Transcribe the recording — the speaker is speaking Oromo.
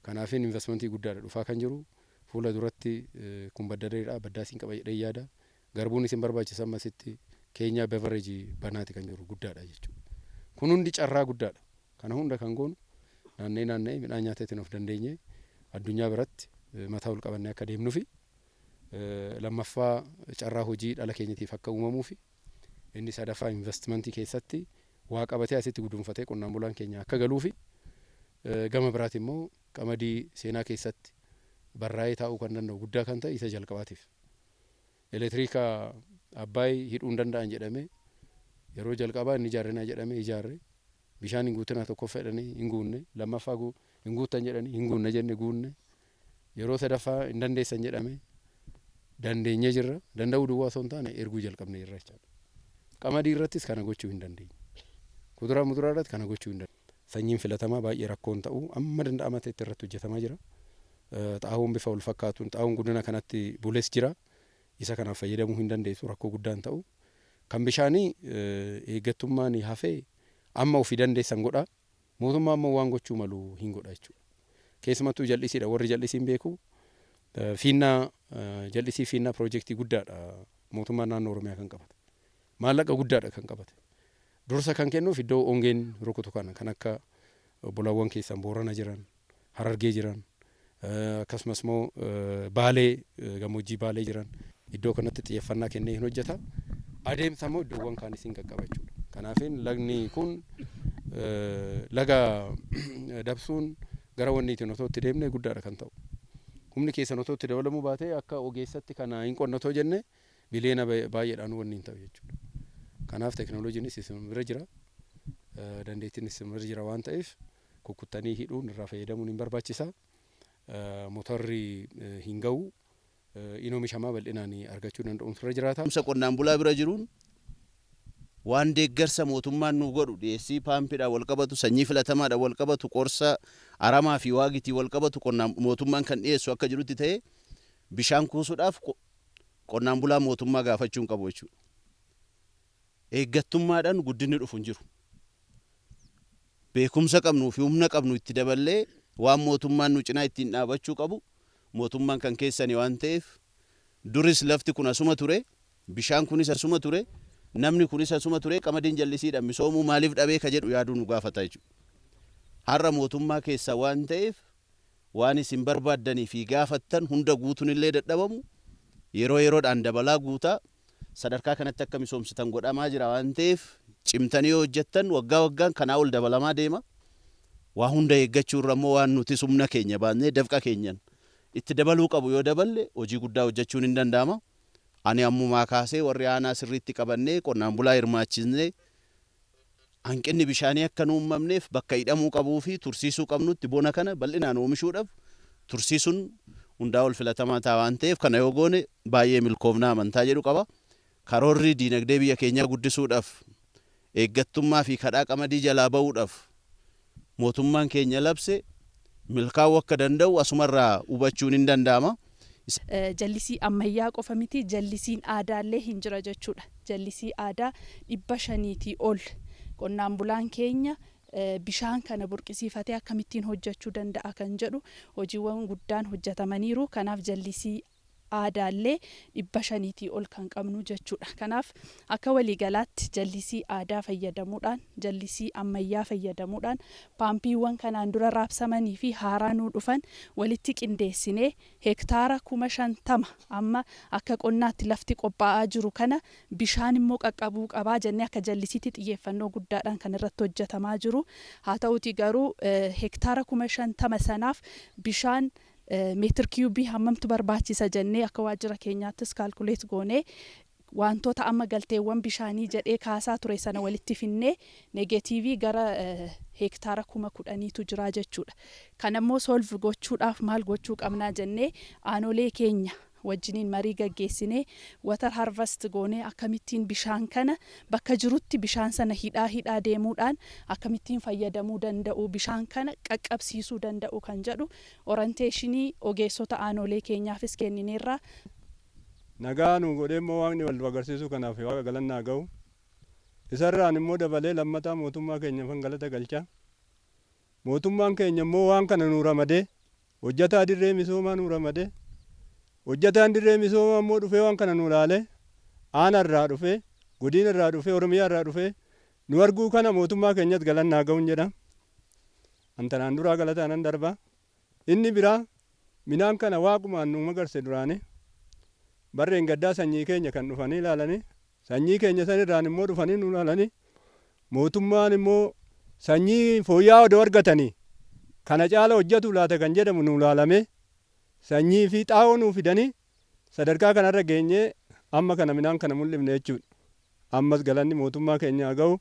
Kanaafin investmentii guddaadha dhufaa kan jiru. Fuula duratti kun baddareedha, baddaas hin qaba jedhee yaada. Garbuun isin barbaachisa ammasitti Keenyaa bevereejii banaati kan jiru guddaadha jechuudha. Kun hundi carraa guddaadha. Kana hunda kan goonu naanna'ee naanna'ee midhaan nyaateetiin of dandeenye addunyaa biratti mataa ol qabannee akka deemnuufi, lammaffaa carraa hojii dhala keenyatiif akka uumamuufi, inni sadaffaa investmentii keessatti waa qabatee asitti guduunfatee qonnaan bulaan keenya akka galuufi, gama biraati immoo qamadii seenaa keessatti barraa'ee taa'uu kan danda'u guddaa kan ta'e isa jalqabaatiif. Elektiriika Abbaay hidhuu hin danda'an jedhamee yeroo jalqabaa inni ijaarrinaa jedhamee ijaarre. Bishaan hin guutinaa tokkoffaa jedhanii hin guunne, lammaffaa hin guuttan jedhanii hin guunne jenne guunne, yeroo sadaffaa hin dandeessan jedhame dandeenyee jirra. Danda'uu duwwaa osoo hin taane erguu jalqabne jirra jechaadha. Qamadii irrattis kana gochuu hin dandeenye. Kuduraa muduraa irratti kana gochuu hin dandeenye. Sanyiin filatamaa baay'ee rakkoon ta'uu amma danda'ama ta'etti irratti hojjetamaa jira. Xaa'oon bifa wal fakkaatuun xaa'oon guddina kanatti bules jira. Isa kanaaf fayyadamuu hin dandeessu, rakkoo guddaan ta'u. Kan bishaanii eeggattummaan hafee amma ofii dandeessan godha. Mootummaa ammoo waan gochuu malu hin godha jechuudha. Keessumattuu jal'isiidha, warri jal'isiin beeku. Fiinnaa jal'isii fiinnaa piroojeektii guddaadha mootummaan naannoo Oromiyaa kan qabate. Maallaqa guddaadha kan qabate. Dursa kan kennuuf iddoo hongeen rukutu kana kan akka obbolaawwan keessan Boorana jiran, Harargee jiran, akkasumas immoo Baalee, gammoojjii Baalee jiran iddoo kanatti xiyyeeffannaa kennee hin hojjeta. Adeemsa immoo iddoowwan kaanis hin qaqqaba jechuudha. Kanaafin lagni kun laga dabsuun gara wanniitiin otoo itti deemne guddaadha kan ta'u. Humni keessan otoo itti dabalamuu baatee akka ogeessatti kana hin qonna otoo jenne biliyoona baay'eedhaan wanni hin ta'u jechuudha. Kanaaf teekinooloojiinis isin bira jira, dandeettiinis isin bira jira waan ta'eef kukkuttanii hidhuun irraa fayyadamuun hin barbaachisa. Motorri hin ga'u, in oomishamaa bal'inaan argachuu danda'uun irra jiraata. Qonnaan bulaa bira jiruun waan deeggarsa mootummaan nu godhu dhiyeessii paampiidhaan wal qabatu, sanyii filatamaadhaan wal qabatu, qorsa aramaa fi waagitii wal qabatu qonnaan mootummaan kan dhiyeessu akka jirutti ta'ee bishaan kuusuudhaaf qonnaan bulaa mootummaa gaafachuu hin qabu jechuudha. Eeggattummaadhaan guddinni dhufu hin jiru. Beekumsa qabnuu fi humna qabnu itti daballee waan mootummaan nu cinaa ittiin dhaabachuu qabu mootummaan kan keessani waan ta'eef duris lafti kun asuma ture, bishaan kunis asuma ture, namni kunis asuma ture, qamadiin jallisiidhaan misoomuu maaliif dhabee ka jedhu yaaduu nu gaafata jechuudha. Har'a mootummaa keessa waan ta'eef waan isin barbaaddanii fi gaafattan hunda guutuun illee dadhabamu yeroo yeroodhaan dabalaa guutaa sadarkaa kanatti akka misoomsitan godhamaa jira waan ta'eef cimtanii yoo hojjettan waggaa waggaan kanaa ol dabalamaa deema. Waa hunda eeggachuu irra immoo waan nuti humna keenya baannee dafqa keenyan itti dabaluu qabu yoo daballe hojii guddaa hojjechuun hin danda'ama. Ani ammumaa kaasee warri aanaa sirriitti qabannee qonnaan bulaa hirmaachisnee hanqinni bishaanii akka nu uumamneef bakka hidhamuu qabuu fi tursiisuu qabnutti bona kana bal'inaan oomishuudhaaf tursiisuun hundaa ol filatamaa ta'a waan ta'eef kana yoo goone baay'ee milkoofnaa amantaa jedhu qaba. Karoorri diinagdee biyya keenyaa guddisuudhaaf eeggattummaa fi kadhaa qamadii jalaa ba'uudhaaf mootummaan keenya labse milkaa'uu akka danda'u asumarraa hubachuun hin danda'ama. Jallisii ammayyaa qofa miti, jallisiin aadaallee hin jira jechuudha. Jallisii aadaa 500 ol qonnaan bulaan keenya bishaan kana burqisiifatee akkamittiin hojjechuu danda'a kan jedhu hojiiwwan guddaan hojjetamaniiru. Kanaaf jallisii aadaallee 500 ol kan qabnu jechuudha. Kanaaf akka waliigalaatti jallisii aadaa fayyadamuudhaan, jallisii ammayyaa fayyadamuudhaan paampiiwwan kanaan dura raabsamanii fi haaraa nuu dhufan walitti qindeessinee hektaara 50,000 amma akka qonnaatti lafti qophaa'aa jiru kana bishaan immoo qaqqabuu qabaa jennee akka jallisiitti xiyyeeffannoo guddaadhaan kan irratti hojjetamaa jiru. Haa ta'uuti garuu hektaara 50,000 sanaaf bishaan meetir kiiyubii hammamtu barbaachisa jennee akka waajjira keenyaattis kaalkuleet goonee wantoota amma galteewwan bishaanii jedhee kaasaa ture sana walitti finnee negeetiivii gara hektaara 10,000tu jira jechuudha. Kan ammoo solve gochuudhaaf maal gochuu qabnaa jennee aanolee keenya wajjiniin marii gaggeessinee water harvest goonee akkamittiin bishaan kana bakka jirutti bishaan sana hidhaa hidhaa deemuudhaan akkamittiin fayyadamuu danda'u, bishaan kana qaqqabsiisuu danda'u kan jedhu orienteeshinii ogeessota aanolee keenyaafis kennineerra. Nagaa nu godhee immoo waaqni wal agarsiisuu kanaaf waaqa galannaa ga'u. Isarraan immoo dabalee lammataa mootummaa keenya fan galata galcha. Mootummaan keenya immoo waan kana nu ramadee Hojjetaa dirree misoomaa nu ramade. Hojjetaan dirree misoomaa immoo dhufee waan kana nu ilaale, aanaa irraa dhufee, godina irraa dhufee, Oromiyaa irraa dhufee nu arguu kana mootummaa keenyas galannaa ga'uun jedha. Antanaan duraa galataa nan darba. Inni biraa midhaan kana waaqumaan nu magarse duraani. Barreen gaddaa sanyii keenya kan dhufanii ilaalanii, sanyii keenya sanirraan immoo dhufanii nu ilaalanii, mootummaan immoo sanyii fooyya'aa odoo argatanii kana caala hojjetu laata kan jedhamu nu ilaalame, sanyii fi xaa'oo nuu fidanii sadarkaa kanarra geenyee amma kana midhaan kana mul'ifne jechuudha. Ammas galanni mootummaa keenyaa ga'u.